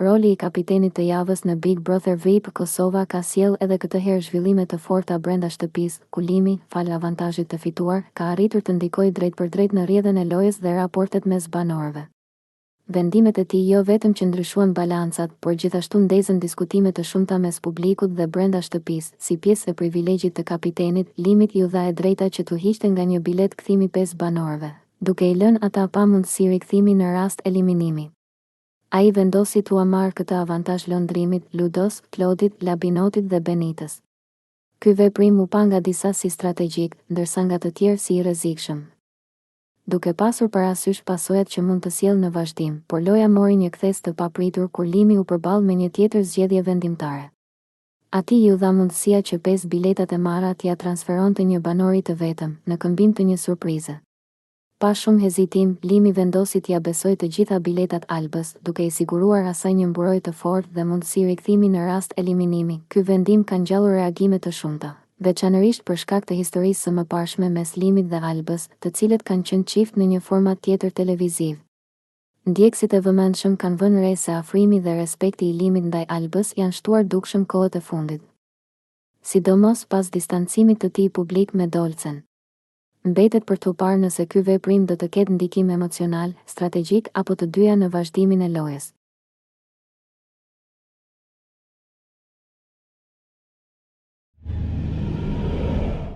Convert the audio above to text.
Roli i kapitenit të javës në Big Brother VIP Kosova ka sjellë edhe këtë herë zhvillime të forta brenda shtëpisë, ku Limi, falë avantazhit të fituar, ka arritur të ndikojë drejtpërdrejt në rrjedhën e lojës dhe raportet mes banorëve. Vendimet e tij jo vetëm që ndryshuan balancat, por gjithashtu ndezën diskutime të shumta mes publikut dhe brenda shtëpisë. Si pjesë e privilegjit të kapitenit, Limit iu dha e drejta që t'u hiqte nga një biletë kthimi pesë banorëve, duke i lënë ata pa mundësi rikthimi në rast eliminimi. Ai vendosi t'ua marrë këtë avantazh Londrimit, Ludos, Klodit, Labinotit dhe Benitës. Ky veprim u pa nga disa si strategjik, ndërsa nga të tjerë si i rrezikshëm. Duke pasur parasysh pasojat që mund të sjellë në vazhdim, por loja mori një kthesë të papritur kur Limi u përball me një tjetër zgjedhje vendimtare. Atij iu dha mundësia që pesë biletat e marra t'ia transferonte një banori të vetëm, në këmbim të një surprize. Pa shumë hezitim, Limi vendosi t'ia besojë të gjitha biletat Albës, duke i siguruar asaj një mburojë të fortë dhe mundësi rikthimi në rast eliminimi. Ky vendim ka ngjallur reagime të shumta, veçanërisht për shkak të historisë së mëparshme mes Limit dhe Albës, të cilët kanë qenë çift në një format tjetër televiziv. Ndjekësit e vëmendshëm kanë vënë re se afrimi dhe respekti i Limit ndaj Albës janë shtuar dukshëm kohët e fundit. Sidomos pas distancimit të tij publik me Dolcen. Mbetet për t'u parë nëse ky veprim do të ketë ndikim emocional, strategjik apo të dyja në vazhdimin e lojës.